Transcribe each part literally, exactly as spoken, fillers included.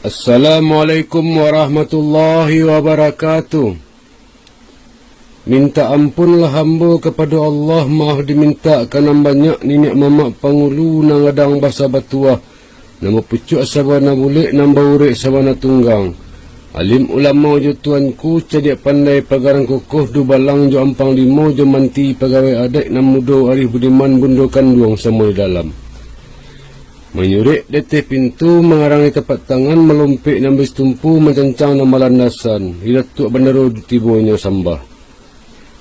Assalamualaikum warahmatullahi wabarakatuh. Mintak ampunlah ambo kapado Allah, maaf dimintak ka nan banyak, niniak mamak pangulu nan gadang basa batuah, nan bapucuak sabana bulek, nan baurek sabana tunggang. Alim ulama jo tuanku, cadiak pandai pagarang kokoh, dubalang jo ampang limo, jo manti pagawai adaik, nan mudo arih budiman, bundo kanduang samo di dalam. Manyurek di ateh pintu, mangarang di tapak tangan, malompek nan basitumpu, mancancang nan balandasan, di Datuak Bandaro tibonyo sambah.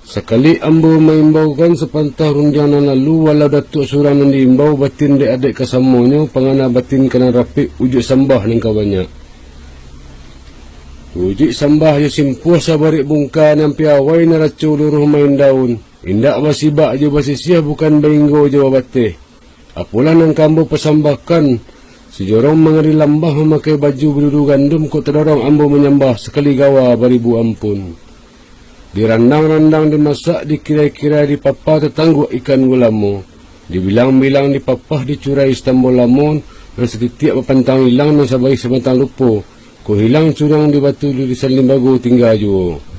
Sakali ambo maimbaukan sapantah rundiang nan lalu, walau Datuak surang nan diimbau, batin dek adaik ka samonyo, pangana batin ka nan rapek, ujuik sambah nan ka banyak. Ujuik sambah jo simpuah, sabarek bungka nan piawai, naraco luruih main daun, indak basibak jo basisiah, bukan bainggo jo babateh. Apolah nan ka ambo pasambahkan, sijorong mangari lambah, mamakai baju bidudu gandum, kok tadorong ambo manyambah, sakali gawa baribu ampun. Dirandang-randang dimasak, dikirai-kirai dipapa, tatangguak ikan gulamo. Dibilang-bilang dipapah, dicurai satambah lamon, nan satitiak bapantang ilang, nan sabarih sabatang lupo. Kok hilang curang di batu, di lisan limbago tingga juo.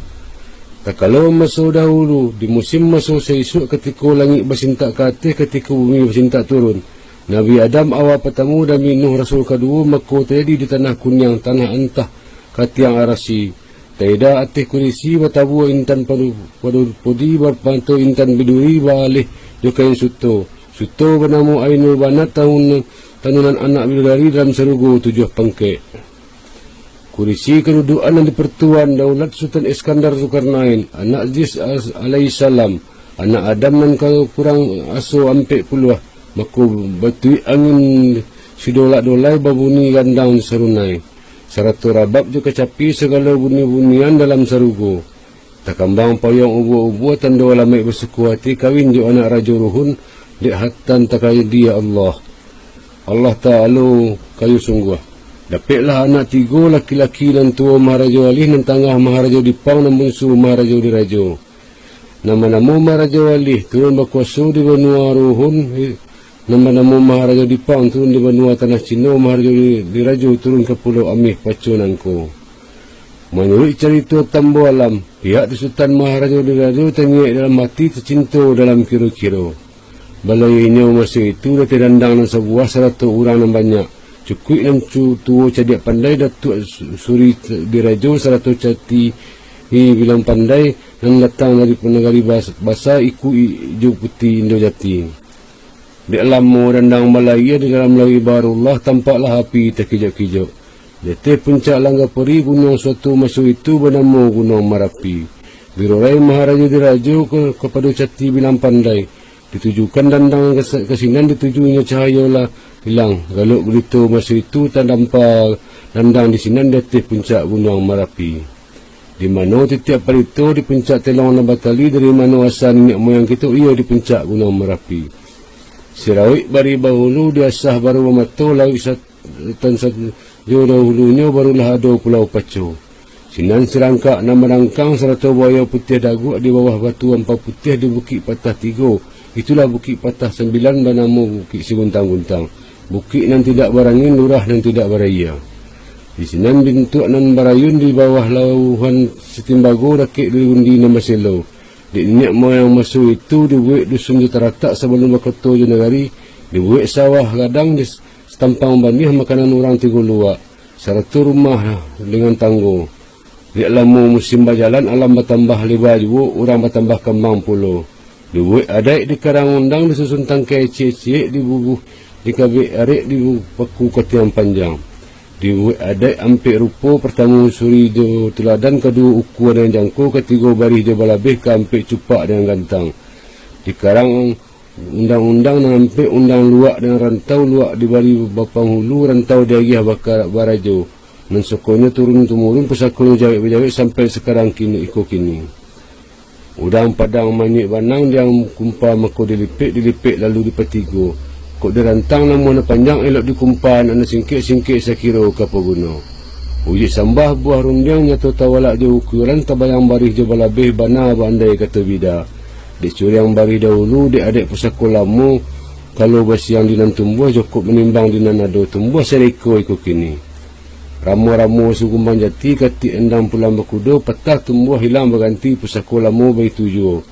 Takalo maso dahulu, di musim maso saisuak, katiko langik basintak ka ateh, katiko bumi basintak turun, Nabi Adam awa patamu, Nabi Nuh rasul kaduo, mako tajadi di tanah kuniang, tanah antah, katiang arasi. Taida ateh kurisi, batabua intan padu, padu podi, bapanto intan biduri, baaleh jo kain suto. Suto banamo Ainul Banat, tahun, tanunan anak bidadari dalam sarugo tujuah pangkek. Kurisi kadudukan nan dipartuan daulat Sultan Iskandar Zulkarnain, anak Aziz as-, alaihissalam, anak Adam nan ka kurang aso ampek puluah, mako batuik angin sidolak-dolai, babuni gandang sarunai, sarato rabab jo kacapi, sagalo buni-bunian dalam sarugo. Takambang payuang ubua-ubua, tando alamaik basuko ati, kawin jo anak Rajo Ruhun, dek hatan takadi Allah. Allah Ta'ala kayo sungguah. Dapeklah anak tigo, laki-laki nan tuo Maharajo Alih, nan tangah Maharajo Dipang, nan bunsu Maharajo Dirajo. Nan banamo Maharajo Alih, turun bakuaso di banua Ruhun, nan banamo Maharajo Dipang, turun di banua tanah Cino, Maharajo Di-, Dirajo, turun ka Pulau Amih, Paco nangko. Manuruik carito Tambo Alam, pihak di Sutan Maharajo Dirajo, taniaik dalam ati, tacinto dalam kiro-kiro. Balai inyo maso itu, di ateh dandang nan sabuah, sarato urang nan banyak. Cukuik nan cu-, tuo cadiak pandai, Datuak Su-, Suri Dirajo, sarato Cati Bilang Pandai, nan datang dari nagari bas-, basa, iku i-, ijo putiah Indo Jati. Dek lamo dandang balayia di dalam lauik baharullah, tampaklah api takijok-kijok. Di ateh puncak Langga Peri, gunuang suatu maso itu banamo Gunuang Marapi. Dirorai Maharajo Dirajo ka-, kapado Cati Bilang Pandai, ditujukan dandang ka sa-, ka sinan, ditujunyo cahayo lah ilang. Galok gulito maso itu, tadampa dandang di sinan, di ateh puncak Gunuang Marapi. Di mano titiak palito di puncak telong nan batali, dari mano asa niniak moyang kito, iyo di puncak Gunuang Marapi. Sirawik bari bahulu, diasah baru bamato, lauik sat-, tan sajo dahulunyo, barulah ado Pulau Paco. Sinan sirangkak nan madangkang, sarato buayo putiah daguak, di bawah batu ampa putiah, di Bukik Patah Tigo, itulah Bukik Patah Sambilan, banamo Bukik Siguntang-guntang. Bukik nan tidak barangin, lurah nan tidak barayia. Di sinan bintuak nan barayun, di bawah lauhan satimbago, rakek di undi nan baselo. Dek niniak moyang maso itu, dibuek dusun jo taratak, sabalun bakoto jo nagari, dibuek sawah gadang, di s-, satampang baniah, makanan urang tigo luak, sarato rumah dengan tanggo. Dek lamo musim bajalan, alam batambah leba juo, urang batambah kambang pulo. Dibuek adaik di karang undang, disusun tangkai ciek-ciek, dibubuh dikabek arek, dipaku katiang panjang. Dibuek adaik ampek rupo, partamo suri jo tuladan, kaduo ukua nan jangko, katigo barih jo balabeh, kaampek cupak dengan gantang. Di karang undang-undang nan ampek, undang luak dengan rantau, luak dibari bapangulu, rantau diagiah baka-, barajo. Nan sokonyo turun tumurun, pusakonyo jawek bajawek, sampai sakarang kini, iko kini. Udang padang manyuik banang, diang kumpa mako dilipek, dilipek lalu dipatigo. Kok dirantang namuah nan panjang, elok dikumpa nak nan singkek, singkek sakiro ka paguno. Ujuik sambah buah rundiang, nyato tawalak jo ukuran, tabayang barih jo balabeh, bana baandai kato bida. Dek curiang barih dahulu, dek adaik pusako lamo, kalau basiang di nan tumbuah, jokok manimbang di nan ado, tumbuah sariko iko kini. Ramo-ramo sukumbang jati, katik endang pulang bakudo, patah tumbuah hilang baganti, pusako lamo baitu juo.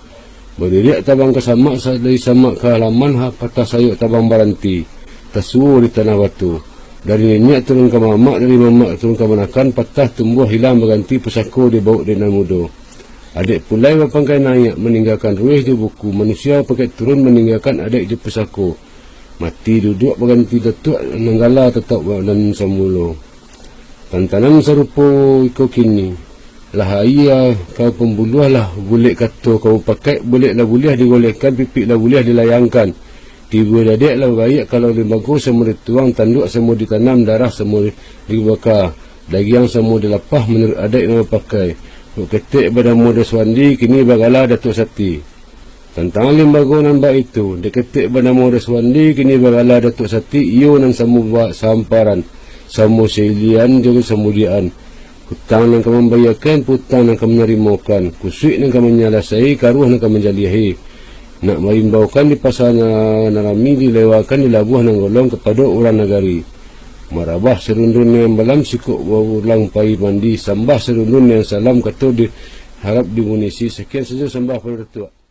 Badiriak tabang ka samak, sa-, dari samak ka halaman, ha, patah sayok tabang baranti, tasuo di tanah batu. Dari niniak turun ka mamak, dari mamak turun ka manakan, patah tumbuah hilang baganti, pusako dibaok dek nan mudo. Adaik pulai bapangkai naiak, maninggakan ruih jo buku, manusia bapangkai turun, maninggakan adaik jo pusako. Mati duduak baganti datuak, nanggala tatap nan samulo. Tantanan sarupo iko kini, lah aia ka pambuluah, lah bulek kato ka bapakaik, bulek lah buliah digolehkan, pipik lah buliah dilayangkan. Tibo dadiak lah baiak kalau limbago, samo dituang tanduak, samo ditanam darah, samo di-, dibaka dagiang, samo dilapah manuruik adaik nan bapakai. Kok ketek badamo Dasuandi, kini bagala Datuak Sati. Tantangan limbago nan baitu, dek ketek banamo Dasuandi, kini bagala Datuak Sati, iyo nan samo ba-, samparan, samo sailian jo samudiaan. Utang nan ka mambayiekan, piutang nan ka manarimokan, kusuik nan ka manyalasai, karuah nan ka manjaliahi. Nak maimbaukan di pasa na-, nan rami, dilewakan di labuah nan golong kapado urang nagari. Marabah sarundun nan balam, sikok ulang pai mandi, sambah sarundun nan salam, kato diharap dimunisi. Sakian sajo, sambah pado Datuak.